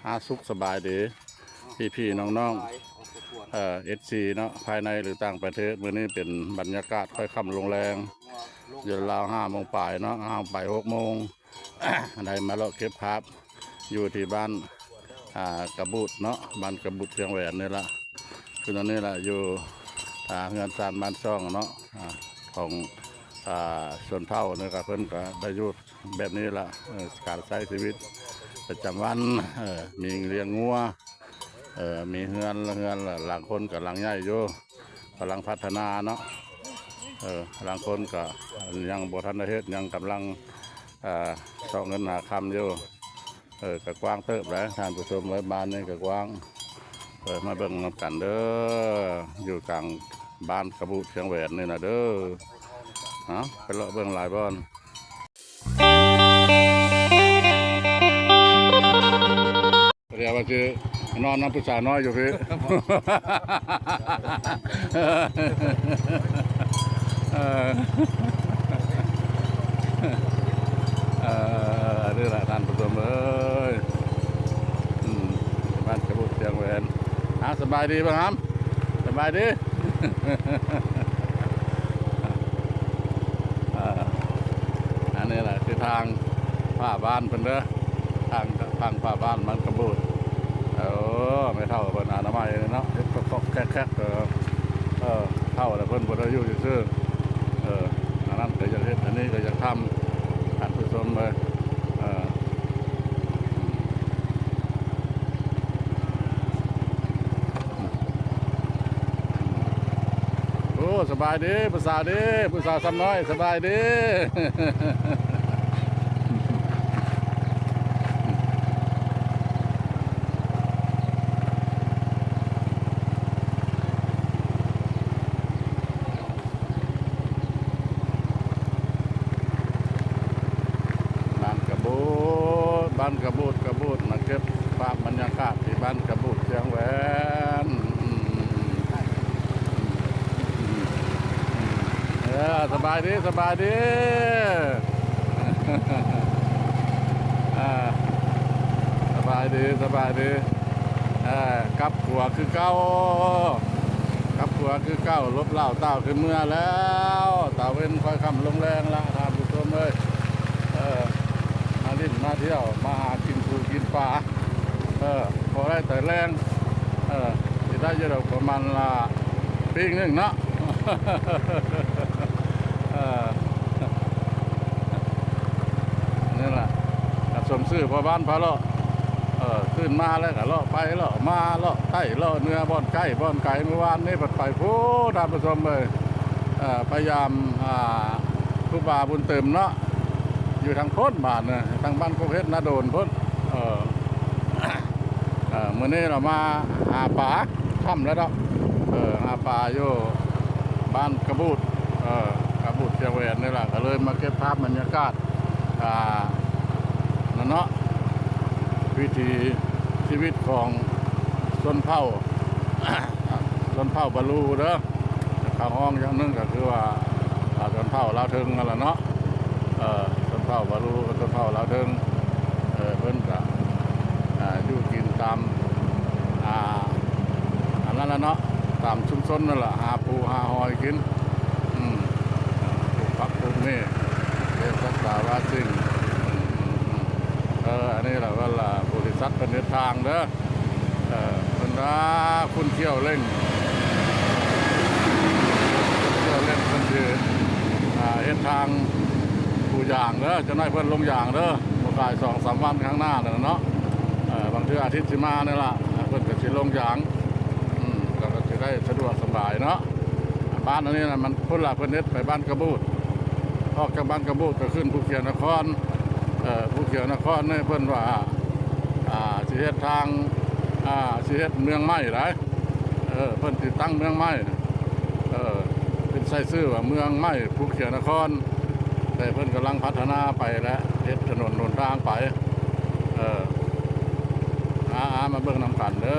ອາ ສຸກສະບາຍດີ ພີ່ໆນ້ອງໆ ເອີ ເອັຟຊີເນາະ ພາຍໃນ ຫຼື ຕ່າງປະເທດ. ມື້ນີ້ເປັນບັນຍາກາດຄ້ອຍຄ່ຳລົງແລງ ຢູ່ລາວ ຫ້າໂມງປາຍເນາະ ຫ້າໂມງປາຍ ຫົກໂມງ ໄດ້ມາເລາະເກັບພາບຢູ່ທີ່ບ້ານ ອ່າ ກະບູດເນາະ ບ້ານກະບູດ ຊຽງແຫວນນີ້ລະ. ຄືຕອນນີ້ລະ ຢູ່ ອ່າ ເຮືອນຊານບ້ານຊ່ອງເນາະ ອ່າ ຂອງ ອ່າ ຊົນເຜົ່ານີ້ກະ ເພິ່ນກະໄດ້ຢູ່ແບບນີ້ລະ ເອີ ການໃຊ້ຊີວິດປະຈຳວັນ ເອີ ມີລ້ຽງງົວ ເອີ ມີເຮືອນ ເຮືອນລະ ລາງຄົນກະຫຼັງໃຫຍ່ຢູ່ ກຳລັງພັດທະນາເນາະ ເອີ ລາງຄົນກະຍັງບໍ່ທັນໄດ້ເຮັດ ຍັງກຳລັງ ອ່າ ຊອກເງິນຫາຄຳຢູ່. ເອີ ກະກວ້າງເຕີບແຫຼະທ່ານຜູ້ຊົມເອີຍ ບ້ານນີ້ກະກວ້າງ. ເອີ ມາເບິ່ງນຳກັນເດີ ຢູ່ກາງບ້ານກະບູດ ຊຽງແຫວນນີ້ນະເດີ. ເອົາ ໄປເລາະເບິ່ງຫຼາຍບ່ອນ. ດຽວວ່າຊິນອນນຳຜູ້ສາວນ້ອຍຢູ່ພີ້ ເອີ ເອີ ນີ້ລະທ່ານຜູ້ຊົມເອີຍ ອືມ ບ້ານກະບູດ ຊຽງແຫວນ. ອ່າ ສະບາຍດີບ່າວຫຳ ສະບາຍດີ. ເອີ ອັນນີ້ລະຄືທາງຝາບ້ານເພິ່ນເດີ ທາງ ທາງຝາບ້ານບ້ານກະບູດ. ໂອ້ ແມ່ເຖົ້າເພິ່ນອະນາໄມເນາະ ເຮັດກອກໆແຄກໆ ເອີ ເອີ ເຖົ້າແລ້ວເພິ່ນບໍ່ໄດ້ຢູ່ຊື່ໆ ເອີ ອັນນັ້ນກະຢາກເຮັດ ອັນນີ້ກະຢາກທຳ ທ່ານຜູ້ຊົມເອີຍ ເອີ. ໂອ້ ສະບາຍດີຜູ້ສາວເດີ ຜູ້ສາວຊຳນ້ອຍ ສະບາຍດີ. ບ້ານກະບູດ ບ້ານກະບູດ ກະບູດ ມາເກັບພາບບັນຍາກາດທີ່ບ້ານກະບູດ ຊຽງແຫວນ. ເອີ ສະບາຍດີ ສະບາຍດີ ເອີ ສະບາຍດີ ສະບາຍດີ. ເອີ ກັບຂົວຄືເກົ່າ ກັບຂົວຄືເກົ່າ ຫຼົບລາວຕ່າວຂຶ້ນເມືອແລ້ວ ຕາເວັນຄ່ອຍຄ່ຳລົງແລງລະ ທ່ານຜູ້ຊົມເອີຍ. ເອີ ມາຫຼິ້ນມາທ່ຽວ ມາຫາກິນປູກິນປາ ເອີ ພໍໄດ້ແຕ່ແລງ ເອີ ຊິໄດ້ຢູ່ດອກປະມານລະປີກໜຶ່ງເນາະ. ເອີ ນີ້ລະ ກະສົມຊື່ພໍ່ບ້ານພາເລາະ ເອີ ຕື່ນມາແລ້ວກະເລາະໄປເລາະມາ ເລາະໃຕ້ເລາະເໜືອ ບ່ອນໃກ້ບ່ອນໄກ. ມື້ວານນີ້ພັດໄປພຸ້ນ ທ່ານຜູ້ຊົມເອີຍ ເອີ ໄປຢາມ ອ່າ ຄູບາບຸນຕື່ມເນາະ ຢູ່ທາງພຸ້ນບ້ານນະ ທາງບ້ານກົກເຫັດນາໂດນພຸ້ນ ເອີ. ເອີ ມື້ນີ້ລະມາຫາປາ ຄ່ຳແລ້ວດອກ ເອີ ຫາປາຢູ່ບ້ານກະບູດ ເອີ ກະບູດ ຊຽງແຫວນນີ້ລະ ກະເລີຍມາເກັບພາບບັນຍາກາດ ອ່າ ນັ້ນເນາະ ວິຖີຊີວິດຂອງຊົນເຜົ່າ ຊົນເຜົ່າບາລູເດີ. ເຂົາຮ້ອງຢ່າງໜຶ່ງກະຄືວ່າ ອ່າ ຊົນເຜົ່າລາວເທິງຫັ້ນລະເນາະ ເອີ ຊົນເຜົ່າບາລູກັບຊົນເຜົ່າລາວເທິງ ເອີ ເພິ່ນກະ ອ່າ ຢູ່ກິນຕາມ ອ່າ ອັນນັ້ນລະເນາະ ຕາມຊຸມຊົນນັ້ນລະ ຫາປູຫາຫອຍກິນ ອືມ ປູກຜັກປູກເມ ເຮັດສັດຕາວາສິ່ງ ເອີ ອັນນີ້ລະ ເວລາບໍລິສັດເພິ່ນເຮັດທາງເດີ. ເອີ ເພິ່ນວ່າຄຸນຂ້ຽວເລັ່ງ ຄຸນຂ້ຽວເລັ່ງເພິ່ນຊິ ອ່າ ເຮັດທາງປູຢາງເດີ ຈັກໜ້ອຍເພິ່ນລົງຢາງເດີ ບໍ່ກາຍສອງສາມວັນຂ້າງໜ້ານັ້ນເນາະ ເອີ ບາງເທື່ອອາທິດຊິມານີ້ລະ ເພິ່ນກະຊິລົງຢາງ ອືມ ກະ ກະຊິໄດ້ສະດວກສະບາຍເນາະ. ບ້ານອັນນີ້ນະ ມັນພຸ້ນລະ ເພິ່ນເຮັດໄປບ້ານກະບູດ ອອກຈາກບ້ານກະບູດກະຂຶ້ນພູຂຽວນະຄອນ ເອີ ພູຂຽວນະຄອນນີ້ເພິ່ນວ່າ ອ່າ ຊິເຮັດທາງ ອ່າ ຊິເຮັດເມືອງໃໝ່ໄດ໋ ເອີ ເພິ່ນຕິດຕັ້ງເມືອງໃໝ່ ເອີ ເພິ່ນໃສ່ຊື່ວ່າເມືອງໃໝ່ພູຂຽວນະຄອນ ແຕ່ເພິ່ນກຳລັງພັດທະນາໄປແລ້ວ ເຮັດຖະໜົນຫົນທາງໄປ ເອີ ອາ ອາ ມາເບິ່ງນຳກັນເດີ.